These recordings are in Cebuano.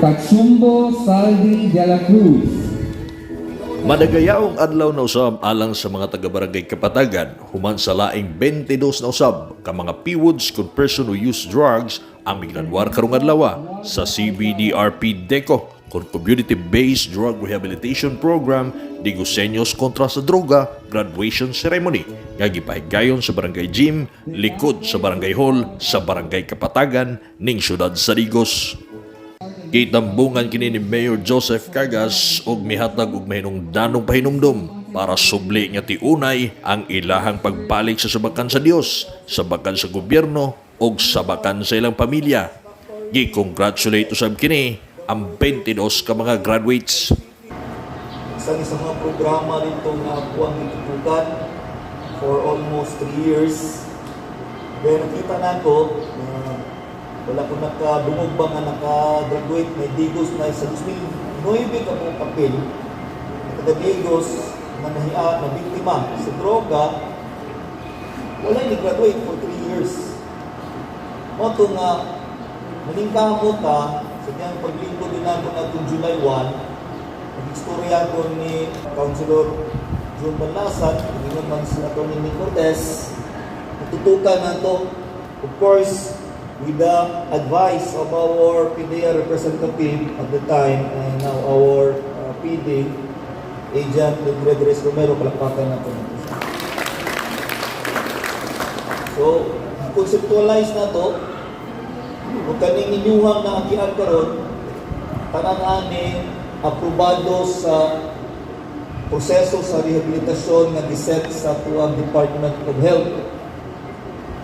Cachumbo Saldi de la Cruz. Madagayaong adlaw na usab alang sa mga taga-barangay Kapatagan human sa laing 22 na usab ka mga PWUDs kon person who use drugs ang migraduar karong adlaw sa CBDRP DECO kon Community-Based Drug Rehabilitation Program Diguseños kontra sa droga graduation ceremony nga gipahigayon sa Barangay Gym likod sa Barangay Hall sa Barangay Kapatagan ning syudad sa Digos. Gitambungan kini ni Mayor Joseph Cagas og mihatag og mahinungdanong pahinumdom para subli nga tiunay ang ilahang pagbalik sa sabakan sa Dios, sabakan sa gobyerno ug sabakan sa ilang pamilya. Gi-congratulate usab kini ang 22 ka mga graduates. Isa ni sa mga programa dito nga ako ang gitutukan for almost 3 years. Kaya nakita na ko na wala ko nakadungog ba nga naka-graduate may Digos na sa 2009 ka mo papel naka-Digos na nahiya na biktima sa droga, wala ni graduate for 3 years. Mao to nga maningkamot ta sa diyang paglingkod din nato ngatong July 1. Nag-istorya ko ni Councilor Jun Banlasan, ingon man si Atty. Nick Cortez, natutukan na to, of course, with the advice of our PDEA representative at the time and now our PD, Agent Rodriguez Romero, palakpakan nato. So, conceptualize na to, kung kaning inyuhang naagian karon, tanan ani aprobado sa proseso sa rehabilitasyon nga giset sa atuang Department of Health.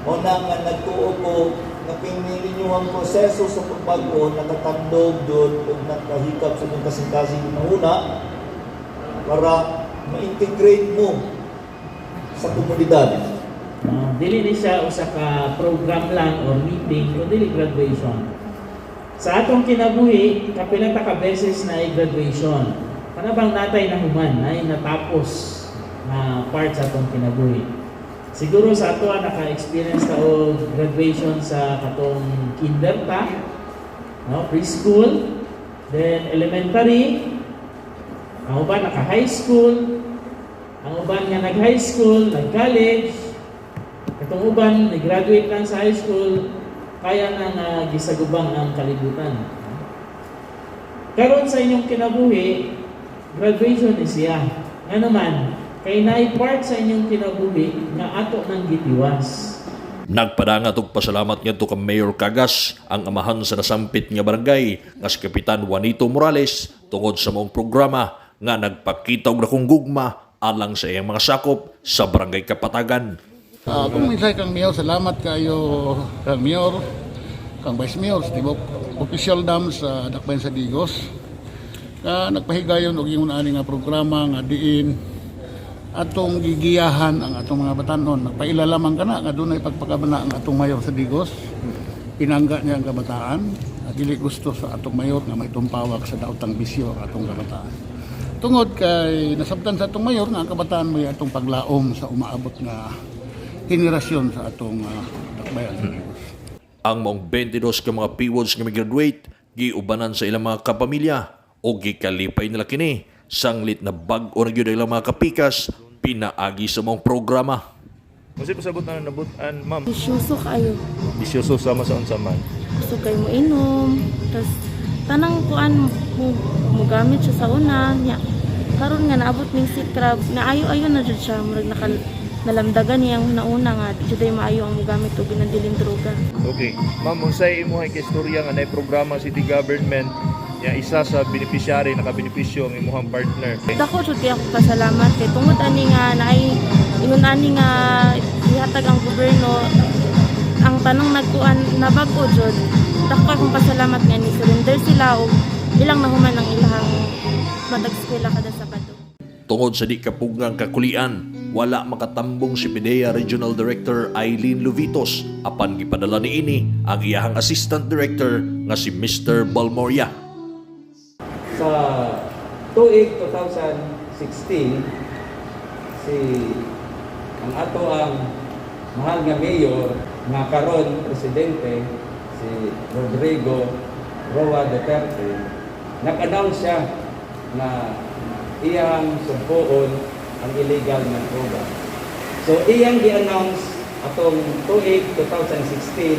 Mao na nga nagtuo ko nga kini inyuhang proseso sa pagbag-o nakatandog doon ug nakahikap sa inyong kasing-kasing una para ma-integrate mo sa komunidad. No, dili ni siya usa ka program lang or meeting o dili graduation. Sa atong kinabuhi, kapila ta ka beses na graduation. Kana bang natay nahuman, ay natapos na part sa atong kinabuhi. Siguro sa ato naka-experience ta og graduation sa katong kinder ta, no, preschool, then elementary, ang uban naka high school, ang uban nga nag high school, nag college, katong uban nag-graduate lang sa high school, kaya na nga gisagubang ang kalibutan. Karon sa inyong kinabuhi, graduation is siya. Nga naman, kay naay part sa inyong kinabuhi nga ato nang gitiwas. Nagpadangat og pasalamat ngadto kang Mayor Cagas ang amahan sa nasampit nga barangay nga si Kapitan Juanito Morales tungod sa maong programa nga nagpakita og dakong gugma alang sa iyang mga sakop sa Barangay Kapatagan. Kung mensahe kang Mayor, salamat kayo kang Mayor, kang Vice Mayor, sa tibok official dam sa Dakbayan sa Digos. Ka nagpahigayon og ingon ani nga programa nga diin atong gigiyahan ang atong mga batanon. Nagpaila lamang kana nga dunay pagpakabana ang atong mayor sa Digos. Pinangga niya ang kabataan. At dili gusto sa atong mayor nga may tumpawak sa daotang bisyo ang atong kabataan. Tungod kay nasabtan sa atong mayor nga ang kabataan may atong paglaom sa umaabot nga henerasyon sa atong dakbayan sa Digos. Ang maong 22 ka mga PWUDs nga migraduate giubanan sa ilang mga kapamilya o gikalipay nila kini sanglit na bag-o na gyud ang ilang mga kapikas pinaagi sa maong programa. Kasi pasabot na nabutan, ma'am. Bisyoso kayo. Bisyoso sama sa unsa man. Gusto kay mo inom. Tas tanang kuan mo, mo gamit siya sa una. Nya, karon nga naabot ning si crab na ayo-ayo na jud siya, murag naka nalamdagan niyang nauna nga di jud ay maayo ang mogamit og ginadiling droga. Okay. Ma'am, unsay imuha kay istorya nga nay programa city government ya isa sa beneficiary, nakabenepisyo ang imuhang partner? Dako jud kay ako pasalamat kay tungod ani nga naay ingon ani nga ihatag ang gobyerno, ang tanang nagkuan nabag-o jud. Dako akong pasalamat nga ni surrender sila og ilang nahuman ang ilang matag eskwela kada Sabado. Tungod sa di kapugang kakulian, wala makatambong si PDEA Regional Director Eileen Luvitos apan gipadala niini ang iyahang Assistant Director nga si Mr. Balmoria. Sa tuig 2016, si ang ato ang mahal nga mayor nga karon presidente, si Rodrigo Roa Duterte, nag-announce siya na iyang sugpoon ang illegal nga droga. So iyang gi-announce atong tuig 2016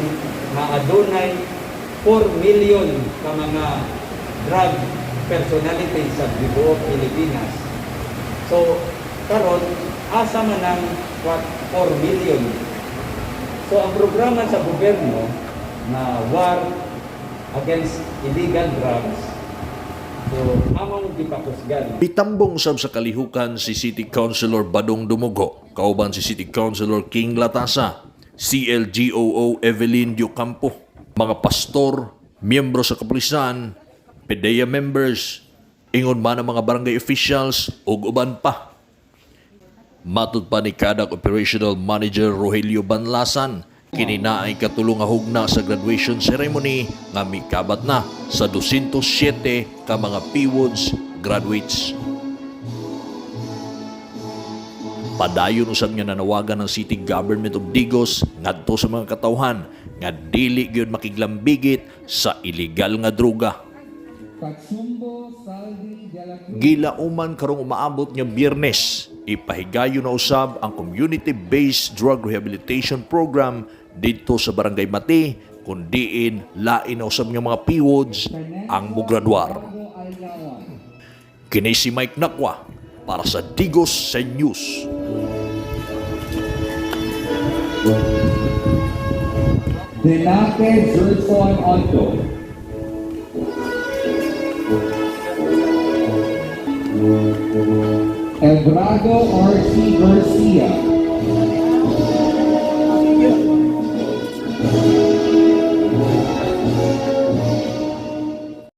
nga adunay 4 million ka mga drug personality sa tibuok Pilipinas. So karon, asa man ang 4 million? So ang programa sa gobyerno na war against illegal drugs, so among gipakusgan. Pitambong sab sa kalihukan si City Councilor Badong Dumugo, kauban si City Councilor King Latasa, CLGOO Evelyn Diocampo, mga pastor, miyembro sa kapulisan, PDEA members, ingon man ang mga barangay officials ug uban pa. Matud pa ni CADAC Operational Manager Rogelio Banlasan, kini na ay katulong nga hugna sa graduation ceremony nga mikabat na sa 207 ka mga PWUDs graduates. Padayon usab nga nanawagan ng City Government of Digos ngadto sa mga katawhan nga dili gyud makiglambigit sa illegal nga droga. Katsumbo Saldi de la Cruz. Gilauman karong umaabot nga Biyernes, ipahigayon na usab ang community-based drug rehabilitation program didto sa Barangay Mati kung diin lain na usab nga mga PWUDs ang mugraduar. Alnawan. Kini si Mike Nakwa para sa Digos sa News. Denake Zerson Onto. Ebrado R.C. Garcia.